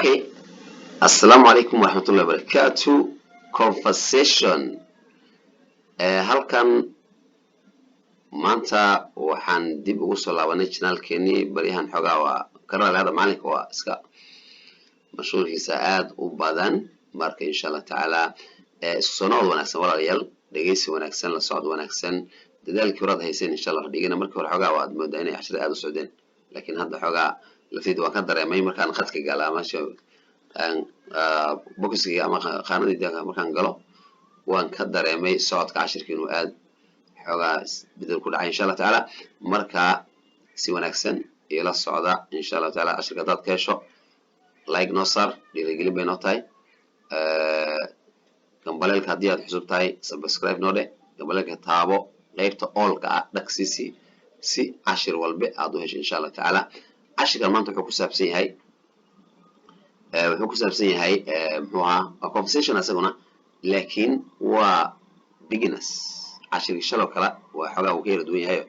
Okay, assalaamu calaykum waraxmatullahi wabarakaatu. Conversation. Halkan maanta waxaan dib ugu soo laabanay channelkeenii. Baryahan xoogaa waa ka raali hada, macalinka waa iska mashquulkiisa aad u badan. Marka insha Allah tacaala isku soo noqod wanaagsan, walaalayaal, dhegeysi wanaagsan, la socod wanaagsan, dadaalkii horaad hayseen insha Allah dhigina. Markii hore xoogaa waad moodaa inay cashirada aad u socdeen, laakiin hadda xoogaa lafteyda waan ka dareemay markaan khadka gala ama boxkiga ama qaanadayda markaan galo, waan ka dareemay socodka cashirka inuu aad xoogaa isbedel ku dhacay, insha Allah tacaala. Marka si wanaagsan ila socda insha Allah taala. Cashirka haddaad ka hesho, like noo saar, dhiirigelin bay noo tahay. Gambaleelka haddii aad cusub tahay, subscribe noo dheh, gambaleelka taabo, qaybta allka ah dhagsiisi si cashir walbe aad u hesho insha Allah tacaala. Cashirkan maanta wuxuu ku saabsan yahay, muxuu ahaa, waa conversation asaguna, laakiin waa beginners. Cashirkii shaloo kale waa xoogaa uu ka yara duwan yahayo.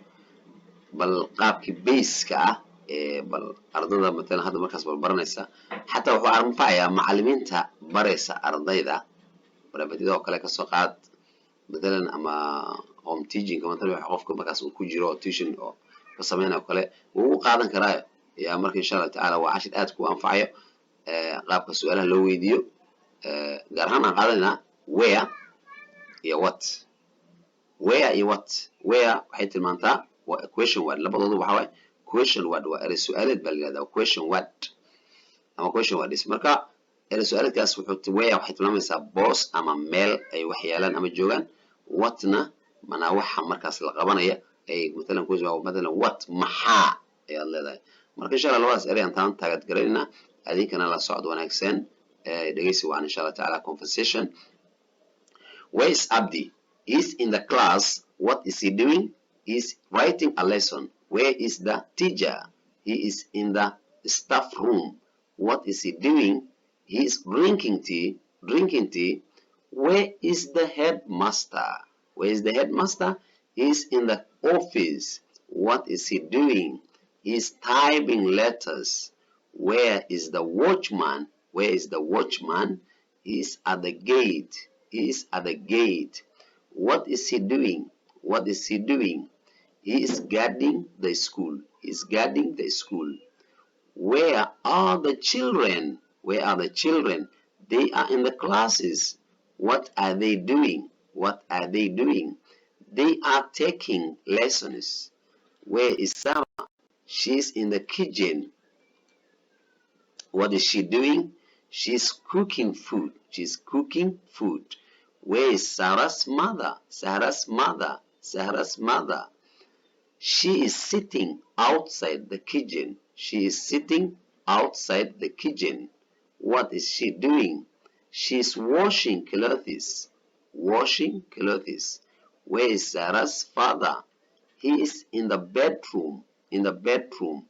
Bal qaabkii basicka ah ee bal ardada matalan hadda markaas bal baranaysa, xataa wuxuu anfacayaa macalimiinta baraysa ardayda privatida oo kale kasoo qaad matalan, ama home teachingka matalan, waxa qofka markaas uu ku jiro tuition oo ka sameynayo kale wuu u qaadan karaayo ya. Marka insha Allah tacaala waa cashir aad ku anfacayo, qaabka su-aalaha loo weydiiyo. Gaar ahaan aan qaadanaynaa where iyo what. Where iyo what. Where waxay tilmaantaa waa question word. Labadoodu waxa waaye question word, waa erey su-aaleed baa la yihahdaa, question word ama question words. Marka erey su-aaleedkaas wuxuu, where waxay tilmaamaysaa boos ama meel ay wax yaalaan ama joogaan. Whatna manaa waxa markaas la qabanaya ay matalan ku, matalan what, maxaa ayaad leedahay. Marka insha Allah labadaas erey aan taan taagad garaynaa, adinkana la socod wanaagsan, dhegeysi wacan insha Allah taala. Conversation. Where is Abdi? He's in the class. What is he doing? He's writing a lesson. Where is the teacher? He is in the staff room. What is he doing? He is drinking tea. Drinking tea. Where is the headmaster? Where is the headmaster? He is in the office. What is he doing? He is typing letters. Where is the watchman? Where is the watchman? He is at the gate. He is at the gate. What is he doing? What is he doing? He is guarding the school. He is guarding the school. Where are the children? Where are the children? They are in the classes. What are they doing? What are they doing? They are taking lessons. Where is Sarah? She's in the kitchen. What is she doing? She's cooking food. She's cooking food. Where is Sarah's mother? Sarah's mother. Sarah's mother. She is sitting outside the kitchen. She is sitting outside the kitchen. What is she doing? She's washing clothes. Washing clothes. Where is Sarah's father? He is in the bedroom. In the bedroom.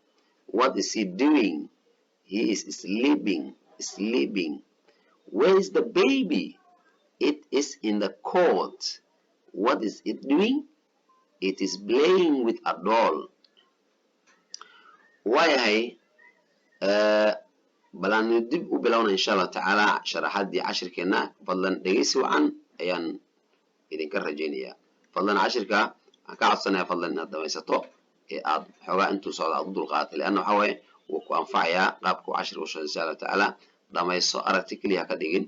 What is he doing? He is sleeping. Sleeping. Where is the baby? It is in the cot. What is it doing? It is playing with a doll. Waayahay, bal aanu dib u bilowna insha Allah tacaala sharaxaadii cashirkeenna. Fadlan dhegeysi wacan ayaan idinka rajaynayaa. Fadlan cashirka waxaan ka codsanayaa, fadlan inaad dhamaysato ee aad xoogaa intuu socdo aad u dulqaadatay, leanna waxa waaye wuu ku anfacayaa qaabka uu cashirka u socdo insha Allah tacaala. Dhamayso, aragti keliya ha ka dhigin,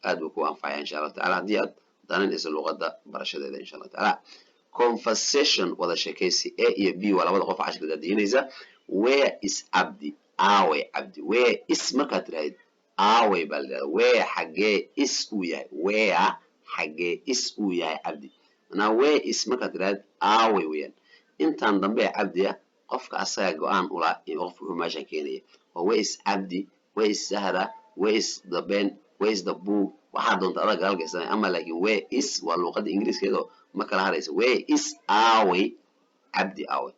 aad buu ku anfacaya insha Allah tacaala haddii aad danaynayso luqadda barashadeeda insha Allah tacaala. Conversation, wada sheekaysi. A iyo B waa labada qof cashirka daadihinaysa. Where is Cabdi? Aaway Cabdi? Where is markaad tirahdid, aaway baa la yidhahda. Where, xaggee, is uu yahay. Where, xaggee, is uu yahay Cabdi. Manaa where is markaad tirahdid, aaway weeyaan. Intaan dambe ee Cabdi ah qofka asaga go-aan ulaa qof wuxuu meeshan keenaya waa where is Cabdi, where is Sahra, where is the pen, where is the book, waxaa doonta adag gadaal geysanaya ama. Laakiin where is waa luuqadda Ingiriiskeedo, ma kala haraysa. Where is, aaway, Cabdi, aaway.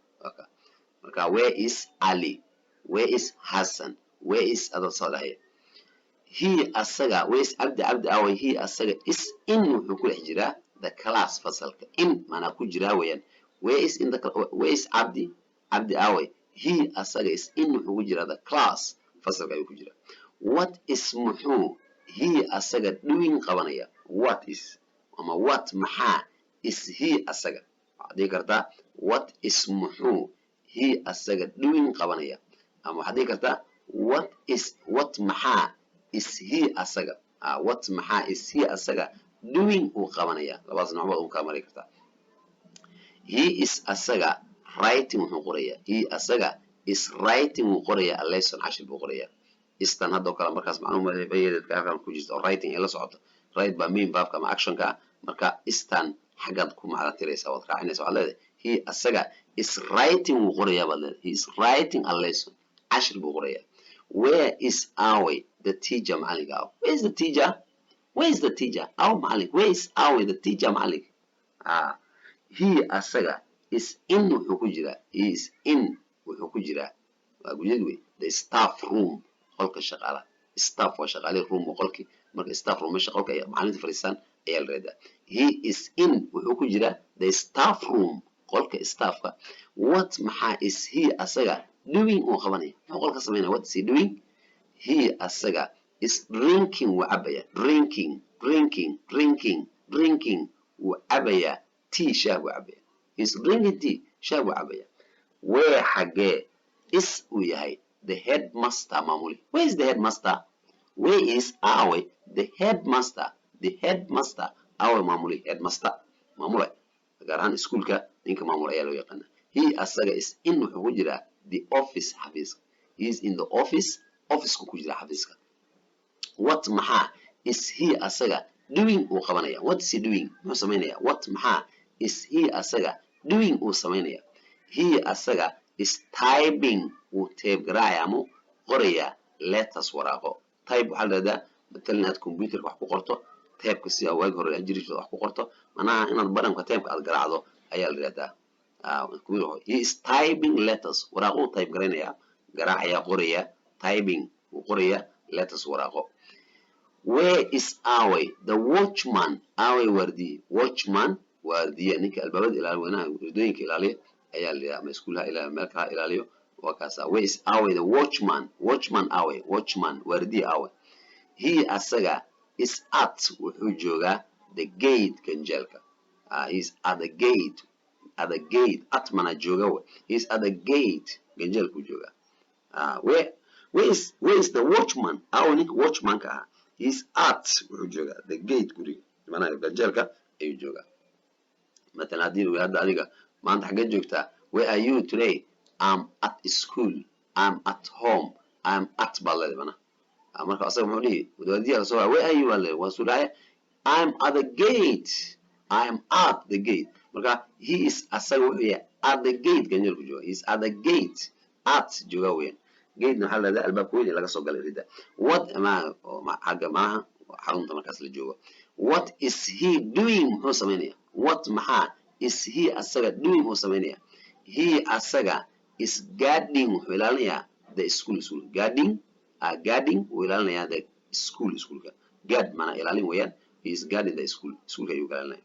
Marka where is Ali, where is Hassan, where is adoo soo dhahaya. He, asaga. Where is Cabdi? Cabdi aaway? He, asaga, is in, wuxuu ku dhex jiraa, the class, fasalka. In maanaa ku jiraa weeyaan. Where is in the, where is Cabdi? Cabdi aaway? He, asaga, is in, wuxuu ku jiraa, the class, fasalka ayuu ku jiraa. What is, muxuu, he, asaga, doing, qabanaya? What is ama what, maxaa, is he, asaga? Waxaad dhihi kartaa what is, muxuu, he, asaga, doing, qabanaya, ama waxaad dhihi kartaa what is, what, maxaa, is he, asaga, what, maxaa, is he, asaga, doing, uu qabanaya. Labadaas nooc baad u kala mari kartaa. He is, asaga, writing, wuxuu qorayaa. He, asaga, is writing, wuu qorayaa, a lesson, cashir buu qorayaa. Is-tan haddoo kale markaas macluum halkan ku jirta oo writing ay la socoto, write baa main verbka ama actionka ah. Marka is-tan xaggaad ku macna tiraysaa, waad raacinaysa. Waxaad leedahay he, asaga, is writing, wuu qorayaa baad leedahay. He is writing a lesson, cashir buu qorayaa. Where is, away, the teacher, macalinka aw? Where is the teacher? Where is the teacher? Aw macalinka? Where is, away, the teacher, macalinka? He, asaga, is in, wuxuu ku jiraa. He is in, wuxuu ku jiraa, waa guryad wey, the staff room, qolka shaqaalaha. Staff waa shaqaalihi, room waa qolkii. Marka staff room, meesha qolka ay macalinta fadhiistaan ayaa la radaa. He is in, wuxuu ku jiraa, the staff room, qolka staffka. What, maxaa, is he, asaga, doing, uu qabanaya? Muxuu qolka samaynaya? What is he doing? He, asaga, is drinking, wuu cabaya. Drinking, drinking, drinking, drinking, wuu cabayaa. Tea, shaah buu cabaya. He is drinking tea, shaah buu cabaya. Where, xagee, is, uu yahay, the headmaster, maamuli? Where is the headmaster? Where is, awe, the headmaster? The headmaster, awe maamuli? Headmaster, maamule, gaar ahaan iskuulka ninka maamula ayaa loo yaqaana. He, asaga, is in, wuxuu ku jiraa, the office, xafiiska. He is in the office, officeka ku jira, xafiiska. What, maxaa, is he, asaga, doing, uu qabanaya? What is he doing? Muxuu samaynaya? What, maxaa, is he, asaga, doing, uu samaynaya? He, asaga, is typing, wuu type garaacaya ama qorayaa, letters, waraaqo. Type waxaa la dhahdaa matalan inaad computerka wax ku qorto, typeka sida waagi hore aad jiri jirto wax ku qorto, macnaha inaad baramka typeka aad garaacdo ayaa la yidhahdaa. He is typing letters, waraaqo uu type garaynaya, garaacaya, qoraya. Typing, wuu qoraya, letters, waraaqo. Where is, away, the watchman? Away waardiye? Watchman, waardiye, ninka albaabada ilaaliyo, weynaha waddooyinka ilaaliya ayaa la yidhahdaa, ama iskuulaha ilaaliyo, meel kala ilaaliyo, waa kaasa. Where is, away, the watchman? Watchman, away watchman, waardiye away? He, asaga, is at, wuxuu joogaa, the gate, ganjeelka. He is at the gate. At the gate, at mana jooga we. He is at the gate, ganjeelkuu joogaa. Where is the watchman? Aw ninka watchmanka ahaa? He is at, wuxuu joogaa, the gate, guriga, macnaha ganjeelka ayuu joogaa. Matalan haddii lagu hadda adiga maanta xaggee joogtaa? Where are you today? I'm at school, I'm at home, I'm at baad leedahay mana. Marka asaga muxuu dhihi? Waardiyaha lasoo where are you baa leedahay, waa suu dhahaya I'm at the gate, I'm at the gate. Marka he is, asaga wuxuu yahay, at the gate, ganjeelku jooga. He is at the gate, at jooga weeyaan. Gatena waxaa la dhahdaa albaabka weyn ee laga soo galay ridda. What ma xagga maaha xarunta markaas la joogo. What is he doing? Muxuu samaynaya? What, maxaa, is he, asaga, doing, uu samaynaya? He, asaga, is guarding, wuxuu ilaalinayaa, the school, school. Guarding, guarding, wuu ilaalinayaa, the school, schoolka. Guard maanaa ilaalin weeyaan. He is guarding the school, schoolka ayuu ilaalinaya.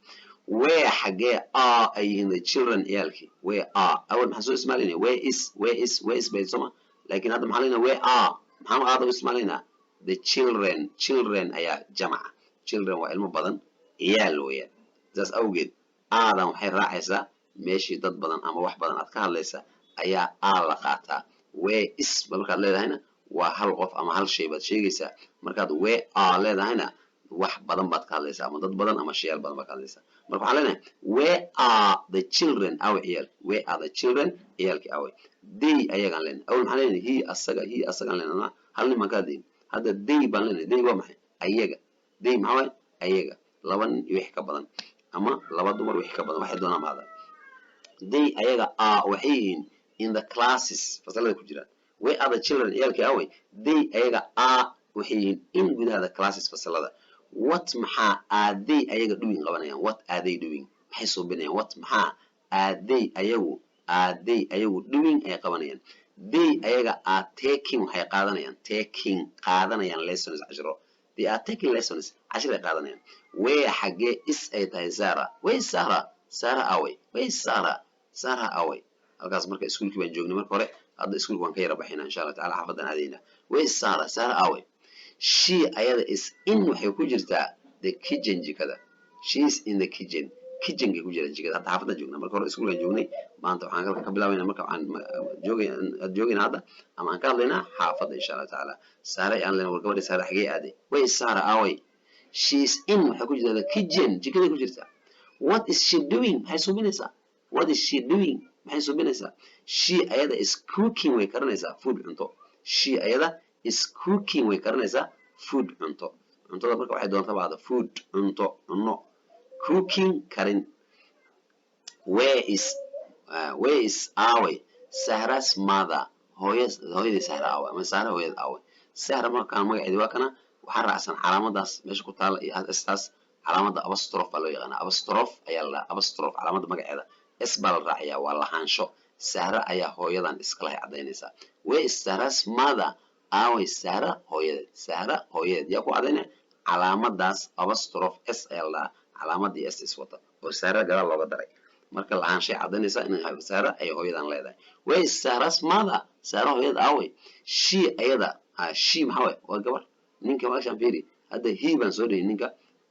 Where, xagee, are, ay yihiin, the children, ciyaalkii? Where are, awal maxaan soo isticmaalayna? Where is, where is, where is bay soma, laakiin hadda maxaa leynaa? Where are, maxaan aada u isticmaalaynaa? The children. Children ayaa jamaca, children waa ilmo badan, ciyaal weeyaan. Saas awgeed aadan waxay raacaysaa meeshii dad badan ama wax badan aad ka hadlaysa ayaa are la qaataa. Where is ba markaad leedahayna waa hal qof ama hal shay baad sheegaysaa. Markaad where are leedahayna wax badan baad ka hadlaysaa, ama dad badan ama shayaal badan baad ka hadlaysaa. Marka waxaan leenahay where are the children? Awe ciyaal? Where are the children? Ciyaalkii awe? They, ayagaan leenahay. Awal maxaan leenahay? He, asaga. He, asagaan leenahay, hal nin baan ka hadlayn. Hadda they baan leenahay. They waa maxay? Ayaga. They maxaa waaye? Ayaga. Laba nin iyo wix ka badan ama laba dumar wix ka badan, waxay doonaan maada. They, ayaga, are, waxay yihiin, in the classes, fasalada ku jiraan. Where are the children? Ciyaalkii away? They, ayaga, are, waxay yihiin, in, gudaha, the classes, fasalada. What, maxaa, are they, ayaga, doing, qabanayaan? What are they doing? Maxay suubinayaan? What, maxaa, are they, ayagu, are they, ayagu, doing, ay qabanayaan? They, ayaga, are taking, waxay qaadanayaan, taking, qaadanayaan, lessons, cashiro. They are taking lessons, cashir ay qaadanayaan. Where, xagee, is, ay tahay, Sarah? Where is Sarah? Sarah away? Where is Sarah? Sarah away? Halkaas marka iskuulkii baan joognay marka hore, hadda iskuulka waan ka yara baxaynaa insha Allah tacala, xaafaddaan aadaynaa. Where is Sarah? Sarah away? She, ayada, is in, waxay ku jirtaa, the kitchen, jikada. She is in the kitchen, kitchenkay ku jiraan, jikada. Hadda xaafadda joognaa, marka hore iskuulkaan joognay. Maanta waxaan halka ka bilaabayna, marka waxaan joogay joogayna hadda ama aan ka hadlaynaa xaafadda, insha Allah tacaala. Saare aan leenahay, war gabadhi Saare xagee aaday? Way Saara aaway? She is in, waxay ku jirtaa, the kitchen, jikaday ku jirtaa. What is she doing? Maxay suubinaysaa? What is she doing? Maxay suubinaysaa? She, ayada, is cooking, way karinaysaa, food, cunto. She, ayada, is cooking, way karinaysaa, food, cunto. Cuntada marka waxay doonta baada, food, cunto, cunno, cooking, karin. Where is, aaway, Sahra's mother? Hooya, hooyadii Sahra aaway, ama Sahra hooyada aaway? Sahra markaan magaceedi waa kana. Waxaa raacsan calaamadaas meesha ku taala iyo staas, calaamada apostrophe baa loo yaqaana. Apostrophe ayaa la dhahaa, apostrophe. Calaamada magaceeda s baa la raaciyaa, waa lahaansho. Sahra ayaa hooyadan iskalahay caddaynaysaa. Where is Sahra's mother? Aaway Sahra hooyadeed? Sahra hooyadeed yaa ku caddaynaya? Calaamadaas apostrophe s ayaa la dhahaa, calaamadii s is wata oo Sahra gadaal looga daray. Marka lahaanshay caddaynaysaa in Sahra ay hooyadan leedahay. Where is Sahra's mother? Sahra hooyada aaway? She, ayada, she maxaa waay? Waa gabar. Ninka meeshaan fiiri hadda, he baan soo dhihi ninka.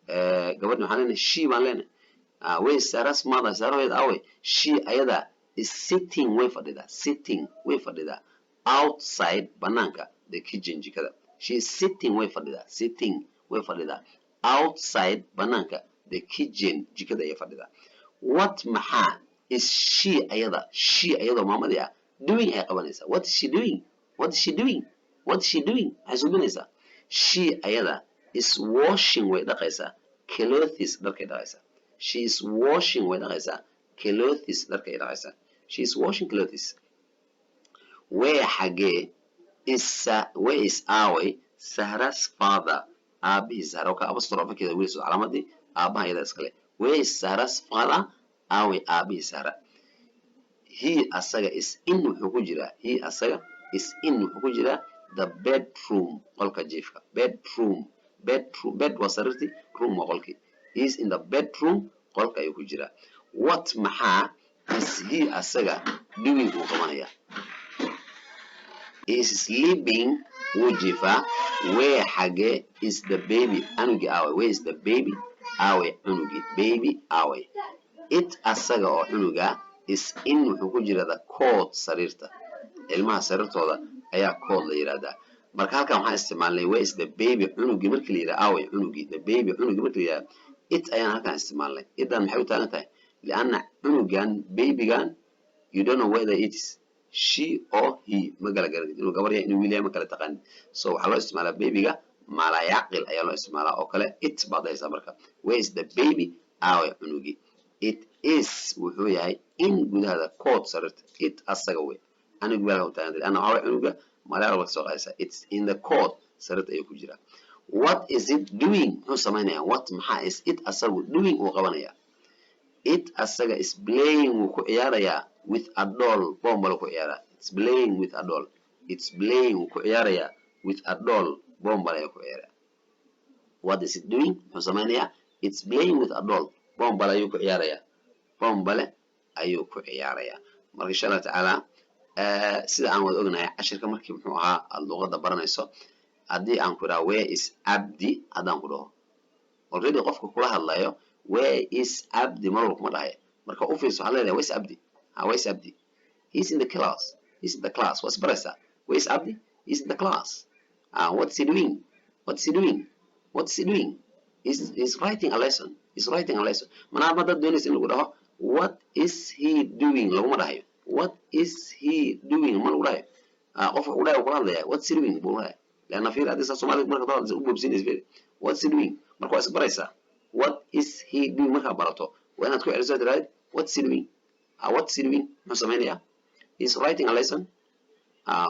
Gabadha waxaan leenahay she baan leenahay. Where is Sahra's mother? Sahra hooyada aaway? She, ayada, is sitting, way fadhidaa, sitting, way fadhidaa, outside, banaanka, the kitchen, jikada. She is sitting, way fadhidaa, sitting, way fadhidaa, outside, banaanka, the kitchen, jikada ayay fadhidaa. What, maxaa, is she, ayada, she, ayadoo maamadii ah, doing, ay qabanaysaa? What is she doing? What is she doing? What is she doing? Maxay suubinaysaa? She, ayada, is washing, way dhaqaysaa, clothes, dharkay dhaqaysaa. She is washing, way dhaqaysaa, clothes, dharkay dhaqaysaa. She is washing clothes. Where, xagee, is, where is, aaway, Sahra's father? Aabihii Sahra oo ka apostrophe-keeda weli soo, calaamadii aabaha iyada iskale. Where is Sahra's father? Aaway aabihii Sahra? He, asaga, is in, wuxuu ku jiraa, he, asaga, is in, wuxuu ku jiraa, the bedroom, qolka jiifka. Bedroom, bedroom, bed waa sariirtii, room waa qolkii. He is in the bedroom, qolka ayuu ku jiraa. What, maxaa, is he, asaga, doing, uu qabanaya? He is sleeping, wuu jiifaa. Where, xagee, is the baby, cunugi aaway? Where is the baby? Aaway cunugi? Baby aaway? It, asaga oo cunuga, is in, wuxuu ku jira, the cot, sariirta. Ilmaha sariirtooda ayaa cot la yidhahdaa. Marka halkan waxaan isticmaalnay where is the baby, cunugii markii la yidhaha aaway cunugii, the baby, cunugii markii la yidhaha, it ayaan halkan isticmaalnay. Idan maxay u taagan tahay? Lianna cunugan, babygan, you don't know whether it is she or he, ma kala garanid inuu gabar yahay, inuu wiil yahay, ma kala taqaanin. So waxaa loo isticmaalaa babyga malayaqil ayaa loo isticmaalaa oo kale, it baad dhahaysaa. Marka where is the baby? Aaway cunugii? It is, wuxuu yahay, in, gudahada, cot, sariirta. It, asaga wey, anigu baa u taagan, lianna waxaa waye cunuga malayaqil baa kasoo qaadaysaa. It's in the cot, sariirta ayuu ku jiraa. What is it doing? Muxuu samaynayaa? What, maxaa, is it, asagu, doing, uu qabanayaa? It, asaga, is playing, wuu ku ciyaarayaa, with a doll, bombalo ku ciyaaraa. It's playing with a doll. It's playing, wuu ku ciyaarayaa, with a doll, bombal ayuu ku ciyaaraa. What is it doing? Muxuu samaynayaa? It's playing with a doll, bombal ayuu ku ciyaarayaa, bombale ayuu ku ciyaarayaa. Marka insha Allah tacaala, sida aan wada ognahay, cashirka markii muxuu ahaa aada luqadda baranayso, haddii aan ku idhaha "Where is Abdi?" haddaan ku dhaho, already qofka kula hadlayo "Where is Abdi?" mar walba kuma dhahay. Marka u fiirso, waxaad leedahay, "Where is Abdi? Ha, where is Abdi?" "He's in the class. He's in the class." Waa isbaraysaa. "Where is Abdi?" "He's in the class." "What's he doing? What's he doing? What's he doing?" He's writing a lesson. He's writing a lesson." Manaa haddaad doonaysa in lagu dhaho "What is he doing?" laguma dhahayo. "What is he doing?" ma lagu dhahayo. Qofka wuxuu dhahay, kula hadlaya, "What's he doing?" buu dhahay. Leanna fiir, haddii saa Soomaalida marka hadlaysa u boobsiinaysa, fiir, "What's he doing?" Marka waa isbaraysaa. "What is he doing?" markaa barato, waa inaad ku celiso, tirahdid, "What's he doing? What's he doing?" Muxuu samaynayaa? "He's writing a lesson."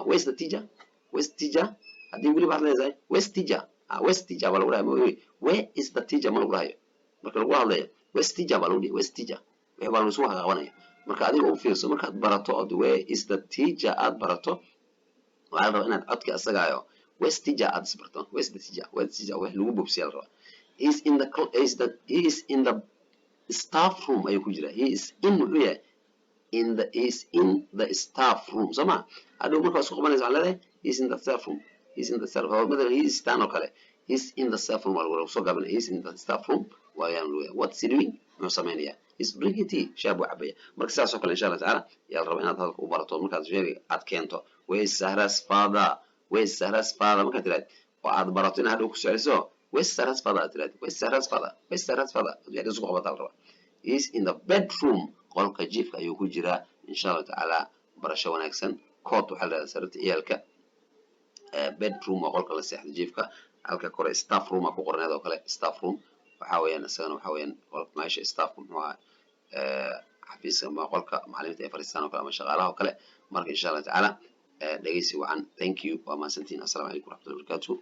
"Where's the teacher? Where's the teacher?" Haddii weliba waxaad leedahay, "Where's teacher? Where's teacher?" baa lagu dhahay. "Where is the teacher?" ma lagu dhahayo. Marka lagu hadlayo, "Where's teacher?" baa lagu dhihi. "Where's teacher?" Wixii baa lagu qabanaya. Marka adiga u fiirso, markaad barato ood "Where is the teacher?" aad barato, waxaa la rabaa inaad codka asagaayo "Where's teacher?" aad isbarto. "Where's the teacher? Where's the teacher?" Wax lagu bobsiya la rabaa. He is in the is the he is in the staff room ayuu ku jiraa. He is in, muxuu yahay, in the, he is in the staff room, soo ma? Hadhow marka isku qabanaysa, waxaa leedahay, "He is in the staff room." He's in the staff room. Madalan he is tan oo kale, he's in the staff room waa lagu soo gaabinaya. He's in the staff room waayaan lagu. What's he doing? Muxuu samaynayaa? He's drinking tea, shaah buu cabaya. Marka sidaas oo kale, insha Allah tacaala, yaa la rabaa inaad hadalka u barato. Markaad sheegay aad keento "Where is Sahra's father?" "Where is Sahra's father?" markaad tiraahd oo aad barato inaad hadhow ku soceliso "Where is Sahra's father?" aad tiraahd "Where is Sahra's father? Where is Sahra's father?" Aad isku qabataa la rabaa. Is in the bedroom, qolka jiifka ayuu ku jiraa. Insha Allah tacaala, barasho wanaagsan. Cot waxaa la yidhahdaa sariirta ciyaalka. Bedroom waa qolka la seexda, jiifka. Halka kore staff room aa ku qorneed oo kale. Staff room waxaa weeyaan isagana waxaa weeyaan qolka meesha staffku, muxuu ahaa, xafiiska ama qolka macallimiinta ay fadhiistaan oo kale ama shaqaalaha oo kale. Marka insha Allah tacaala, dhegeysi wacan. Thank you, waa mahadsantihiin. Assalamu calaykum waraxmatullahi wabarakatuh.